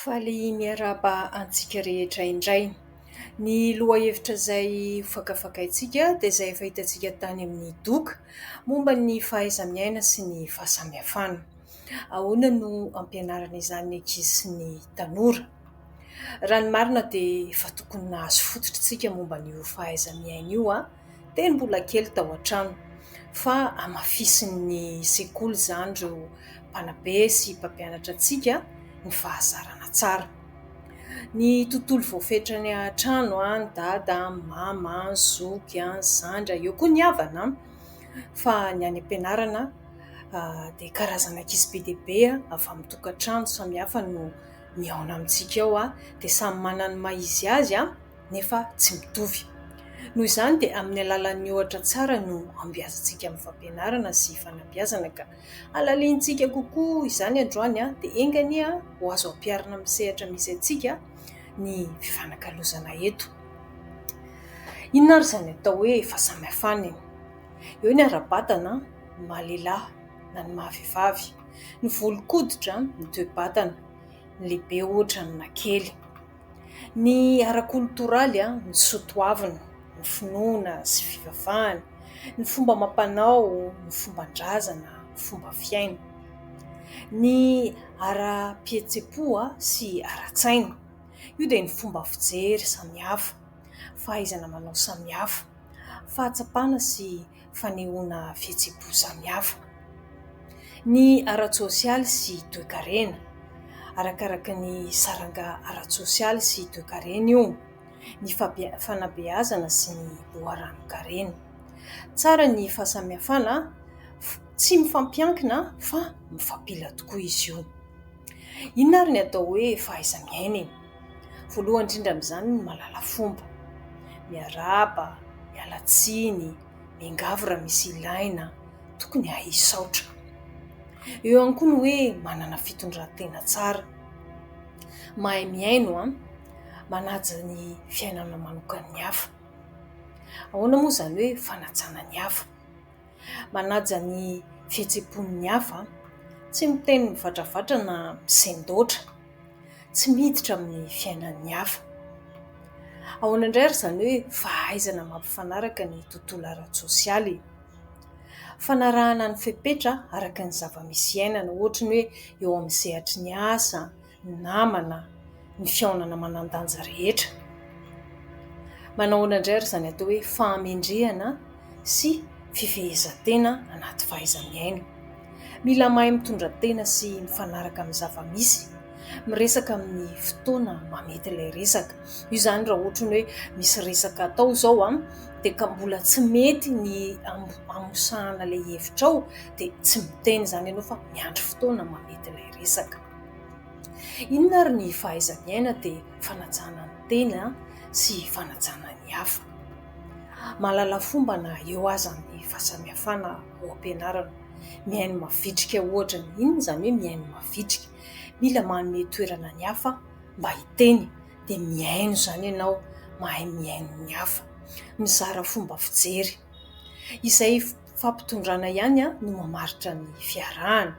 Faly miarahaba antsika rehetra indray. Ny lohahevitra izay hofakafakaintsika dia izay efa hitantsika tany amin'ny doka momba ny fahaiza-miaina sy ny fahasamihafana. Ahoana no ampianarana izany ny ankizy sy ny tanora? Raha ny marina dia efa tokony nahazo fototra isika momba an'io fahaiza-miaina io teny mbola kely tao an-trano fa hamafisin'ny sekoly izany ireo mpanabe sy mpampianatra antsika ny fahazarana tsara. Ny tontolo voafetra any an-trano, ny dada, ny mama, ny zoky, ny zandry, eo koa ny havana fa ny any am-pianarana dia karazana ankizy be dia be avy amin'ny tokantrano samihafa no mihaona amintsika ao dia samy manana ny maha izy azy nefa tsy mitovy. Noho izany dia amin'ny alalan'ny ohatra tsara no ambiazantsika amin'ny fampianarana sy fanabeazana ka halalinintsika kokoa izany androany dia enga anie ho azo ampiharina amin'ny sehatra misy antsika ny fifanakalozana eto. Inona ary izany atao hoe fahasamihafana e? Eo ny ara-batana, ny maha lehilahy na ny maha vehivavy, ny volon-koditra, ny toe-batana, ny lehibe ohatra na kely. Ny ara-koltoraly, ny soatoavina, ny finoana sy fivavahana, ny fomba amam-panao, ny fomban-drazana, ny fomba fiaina. Ny ara-pihetseham-po sy ara-tsaina, io dia ny fomba fijery samihafa, fahaizana manao samihafa, fahatsapana sy fanehoana fihetseham-po samihafa. Ny ara-tsosialy sy toekarena, arakaraka ny saranga ara-tsosialy sy toekarena io, ny fanabeazana sy ny loharanon-karena. Tsara ny fahasamihafana, tsy mifampiankina fa mifampila tokoa izy io. Inona ary ny atao hoe fahaiza-miaina e? Voalohany indrindra amin'izany ny mahalala fomba, miarahaba, miala tsiny, miangavy raha misy ilaina, tokony hahay hisaotra. Eo ihany koa ny hoe manana fitondran-tena tsara, mahay mihaino, manaja ny fiainana manokan'ny hafa. Ahoana moa izany hoe fanajana ny hafa? Manaja ny fihetseham-pon'ny hafa, tsy miteny mivatravatra na misendoatra, tsy miditra amin'ny fiainan'ny hafa. Ahoana indray ary izany hoe fahaizana mampifanaraka ny tontolo ara-tsosialy? Fanarahana ny fepetra araka ny zava-misy iainana, ohatra ny hoe eo amin'ny sehatry ny asa, ny namana, ny fihaonana manan-danja rehetra. Manao ahoana indray ary izany atao hoe fahamendrehana sy fifehezan-tena anaty fahaiza-miaina? Mila mahay mitondra tena sy mifanaraka amin'ny zava-misy, miresaka amin'ny fotoana mahamety ilay resaka. Io izany raha ohatra ny hoe misy resaka atao izao an, dia ka mbola tsy mety ny hamosahana ilay hevitrao dia tsy miteny izany ianao fa miandry fotoana mahamety ilay resaka. Inona ary ny fahaiza-miaina dia fanajana ny tena sy fanajana ny hafa. Mahalala fomba na eo aza ny fahasamihafana ao am-pianarana. Mihaino mavitrika ohatra ny inona izany hoe mihaino mavitrika? Mila manome toerana ny hafa mba hiteny dia mihaino izany ianao, mahay mihaino ny hafa. Mizara fomba fijery. Izay fampitondrana ihany no mamaritra ny fiarahana.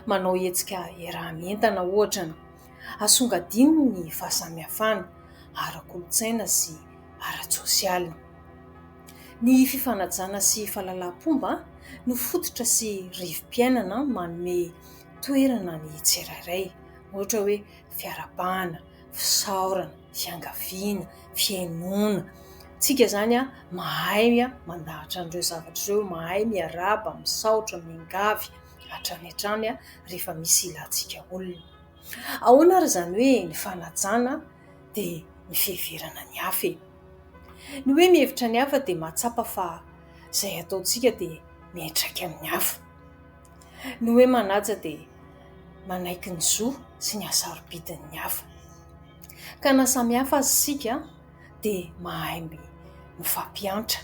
Manao hetsika iaraha-mientana ohatra ny. Asongadino ny fahasamihafana ara-kolontsaina sy ara-tsosialy. Ny fifanajana sy fahalalam-pomba no fototra sy rivo-piainana manome toerana ny tsirairay, ohatra hoe fiarahabana, fisaorana, fiangaviana, fihainoana. Tsika izany mahay mandahatra an'ireo zavatra ireo, mahay miarahaba, misaotra, miangavy hatrany hatrany rehefa misy ilantsika olona. Ahoana ary izany hoe ny fanajana dia ny fiheverana ny hafa e? Ny hoe mihevitra ny hafa dia mahatsapa fa izay ataontsika dia miantraika amin'ny hafa. Ny hoe manaja dia manaiky ny zo sy ny hasarobidin'ny hafa. Ka na samy hafa aza isika dia mahay mifampiantra,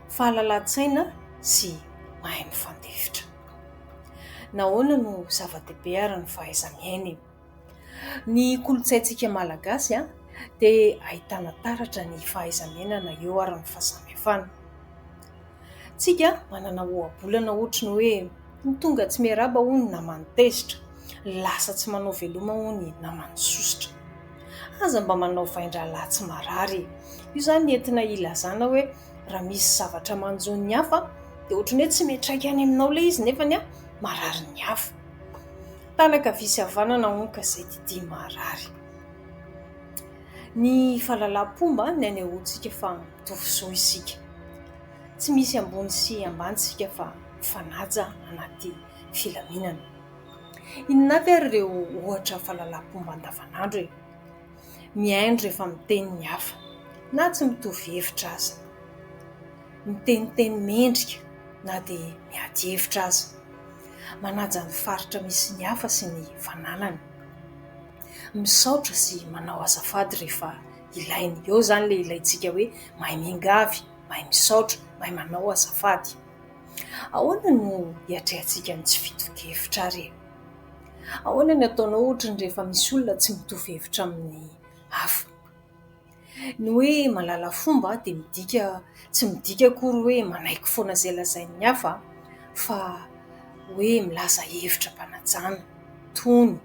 fahalalan-tsaina sy mahay mifandefitra. Nahoana no zava-dehibe ary ny fahaiza-miaina e? Ny kolontsaintsika malagasy dia ahitana taratra ny fahaiza-miaina na eo ary ny fahasamihafana. Tsika manana ohabolana ohatry ny hoe ny tonga tsy miarahaba hono naman'ny tezitra. Lasa tsy manao veloma hono ny naman'ny sosotra. Aza mba manao vain-drahalahy tsy marary e! Io izany entina ilazana hoe raha misy zavatra manjo ny hafa dia ohatran'ny hoe tsy miantraika any aminao ilay izy nefany marary ny hafa. Tanan-kavia sy havanana hono ka izay didia marary. Ny fahalalam-pomba ny anehoantsika fa mitovy zo isika. Tsy misy ambony sy ambany isika fa mifanaja anaty filaminana. Inona avy ary ireo ohatra fahalalam-pomba andavanandro e? Mihaino rehefa miteny ny hafa, na tsy mitovy hevitra aza. Miteniteny mendrika na dia miady hevitra aza. Manaja ny faritra misy ny hafa sy ny fananany. Misaotra sy manao azafady rehefa ilaina. Eo izany ilay ilaintsika hoe mahay miangavy, mahay misaotra, mahay manao azafady. Ahoana no hiatrehantsika ny tsy fitovian-kevitra ary e? Ahoana ny ataonao ohatra ny rehefa misy olona tsy mitovy hevitra amin'ny hafa? Ny hoe mahalala fomba dia midika, tsy midika akory hoe manaiky foana izay lazain'ny hafa fa hoe milaza hevitra am-panajana, tony,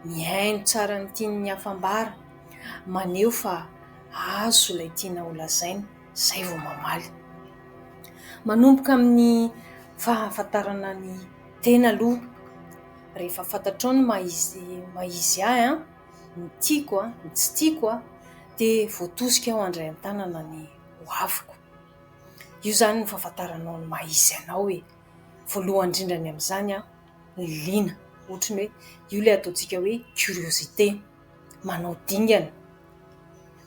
mihaino tsara ny tian'ny hafa ambara, maneho fa azo ilay tiana holazaina, izay vao mamaly. Manomboka amin'ny fahafantarana ny tena aloha. Rehefa fantatrao ny maha izy maha izy ahy an, ny tiako an, ny tsy tiako an, dia voatosika aho handray an-tanana ny ho aviko. Io izany ny fahafantaranao ny maha izy anao e. Voalohany indrindra ny amin'izany an, ny liana. Ohatry ny hoe io ilay ataontsika hoe curiosité. Manao dingana,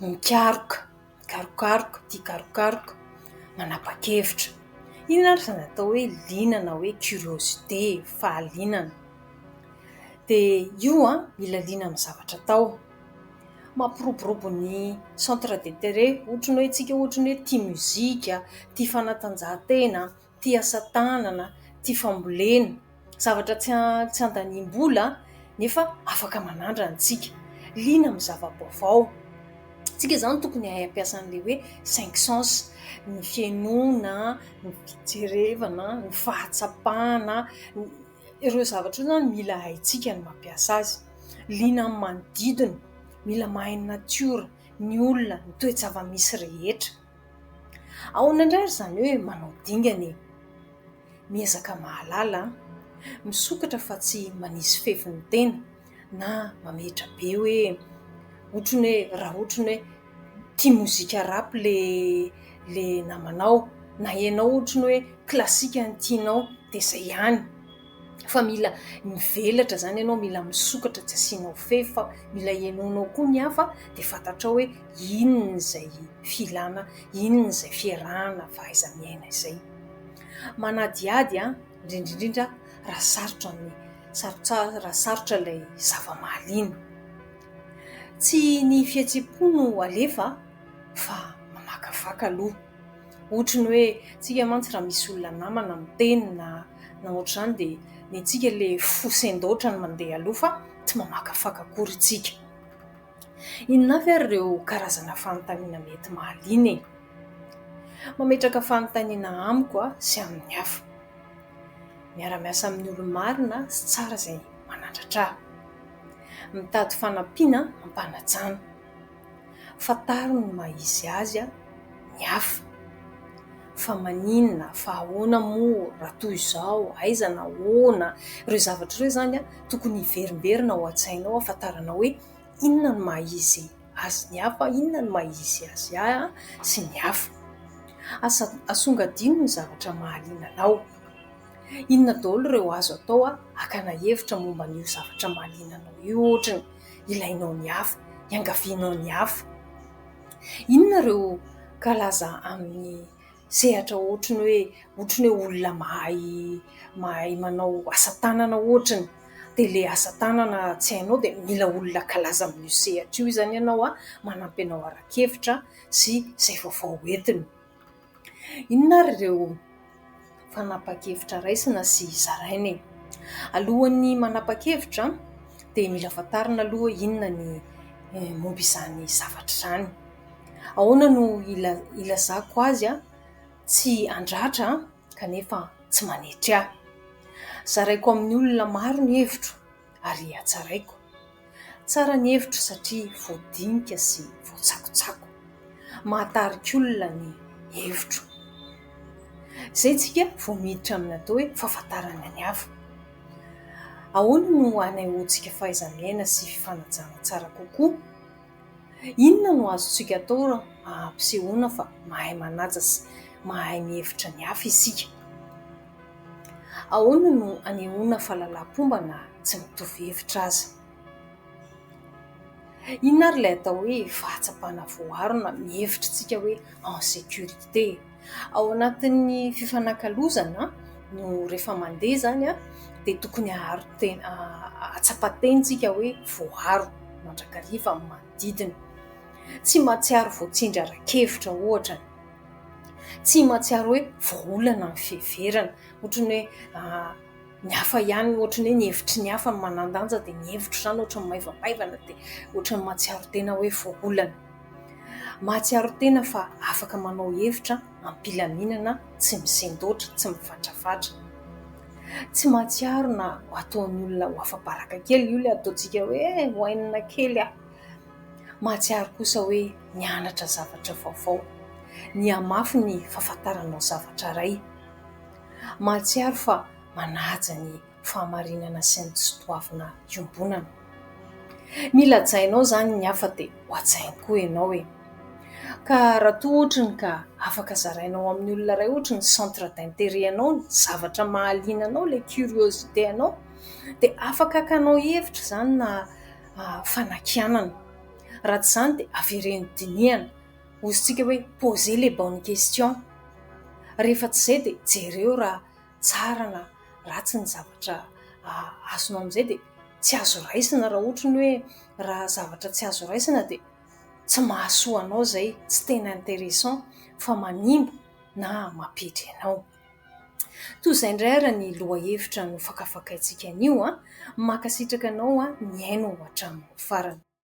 mikaroka. Mikarokaroka, tia karokaroka, manapa-kevitra. Inona ary izany atao hoe liana na hoe curiosité, fahalinana? Dia io an, mila liana amin'ny zavatra atao. Mampiroborobo ny centre d'intérêt, ohatry ny hoe isika ohatry ny hoe tia mozika, tia fanatanjahantena, tia asa tanana, tia fambolena, zavatra tsy tsy andaniam-bola nefa afaka manandrana isika. Liana amin'ny zava-baovao. Isika izany tokony hahay hampiasa an'ilay hoe cinq sens, ny fihainoana, ny fijerevana, ny fahatsapana, ireo zavatra ireo izany mila haintsika ny mampiasa azy. Liana amin'ny manodidina, mila mahay ny natiora, ny olona, ny toe-java-misy rehetra. Ahoana indray ary izany hoe manao dingana e? Miezaka mahalala an! Misokatra fa tsy manisy fefy ny tena na mametra be hoe ohatry ny hoe raha ohatry ny hoe tia mozika rap le le namanao na ianao ohatry ny hoe klasika no tianao dia izay ihany. Fa mila mivelatra izany ianao, mila misokatra tsy asianao fefy fa mila henoinao koa ny hafa dia fantatrao hoe inona izay filana, inona izay fiarahana, fahaiza-miaina izay. Manadihady an, indrindra indrindra raha sarotra ny sarotsa- raha sarotra ilay zava-mahaliana. Tsy ny fihetseham-po no alefa fa mamakafaka aloha. Ohatry ny hoe tsika mantsy raha misy olona namana miteny na na ohatr'izany dia ny antsika ilay fo sendaotra no mandeha aloha fa tsy mamakafaka akory isika. Inona avy ary ireo karazana fanontaniana mety mahaliana e? Mametraka fanontaniana amiko sy amin'ny hafa. Miara-miasa amin'ny olo-marina sy tsara izay manandratra ahy. Mitady fanampiana am-panajana. Fantaro ny maha izy azy ny hafa. Fa maninona, fa ahoana moa, raha toy izao, aiza, nahoana. Ireo zavatra ireo izany tokony hiverimberina ao an-tsainao hahafantaranao hoe inona no maha izy azy ny hafa, inona no maha izy azy ahy sy ny hafa. Asa asongadino ny zavatra mahaliana anao. Inona daholo ireo azo atao hakana hevitra momba an'io zavatra mahaliana anao io ohatra ny ilainao ny hafa, iangavianao ny hafa. Inona ireo kalaza amin'ny sehatra ohatry ny hoe ohatry ny hoe olona mahay mahay manao asa tanana ohatriny, dia ilay asa tanana tsy hainao dia mila olona kalaza amin'io sehatra io izany ianao an, manampy anao ara-kevitra sy izay vaovao entiny. Inona ary ireo fanapahan-kevitra raisina sy zaraina e? Alohan'ny manapa-kevitra dia mila fantarina aloha inona ny momba izany zavatra izany. Ahoana no ilazako azy tsy handratra kanefa tsy manetry ahy? Zaraiko amin'ny olona maro ny hevitro. ary hatsaraiko. Tsara ny hevitro satria voadinika sy voatsakotsako. Mahatarika olona ny hevitro. Izay tsika vao miditra amin'ny atao hoe fahafantarana ny hafa. Ahoana no hanehoantsika fahaiza-miaina sy fifanajana tsara kokoa? Inona no azontsika atao hampisehoana fa mahay manaja sy mahay mihevitra ny hafa isika? Ahoana no anehoana fahalalam-pomba na tsy mitovy hevitra aza? Inona ary ilay atao hoe fahatsapana voaaro na mihevitra isika hoe en sécurité? Ao anatin'ny fifanakalozana no rehefa mandeha izany dia tokony haharo tena, hahatsapa tena isika hoe voaaro mandrakariva amin'ny manodidina. Tsy mahatsiaro voatsindry ara-kevitra ohatra. Tsy mahatsiaro hoe voaolana ny fiheverana. Ohatran'ny hoe ny hafa ihany, ohatran'ny hoe ny hevitry ny hafa no manan-danja dia ny hevitro izany ohatran'ny maivamaivana dia ohatran'ny mahatsiaro tena hoe voaolana. Mahatsiaro tena fa afaka manao hevitra am-pilaminana, tsy misendoatra, tsy mivatravatra. Tsy mahatsiaro na ataon'ny olona ho afa-baraka kely, io ilay ataontsika hoe eh, oainina kely aho. Mahatsiaro kosa hoe nianatra zavatra vaovao. Nihamafy ny fahafantaranao zavatra iray. Mahatsiaro fa manaja ny fahamarinana sy ny tsy toavina iombonana. Mila hajainao izany ny hafa dia ho hajainy koa ianao e. Ka raha toa ohatra ny ka afaka zarainao amin'ny olona iray ohatra ny centre d'intérêt anao, ny zavatra mahaliana anao, ilay curiosité anao, dia afaka hakanao hevitra izany na fanakianana. Raha tsy izany dia avereno dinihana. Hoy isika hoe poser les bonnes questions. Rehefa tsy izay dia jereo raha tsara na ratsy ny zavatra azonao amin'izay dia tsy azo raisina raha ohatra ny hoe raha zavatra tsy azo raisina dia tsy mahasoa anao izay, tsy tena intéressant fa manimba na mampietry anao. Toy izay indray ary ny lohahevitra nofakafakaintsika anio. Mankasitraka anao nihaino hatramin'ny farany.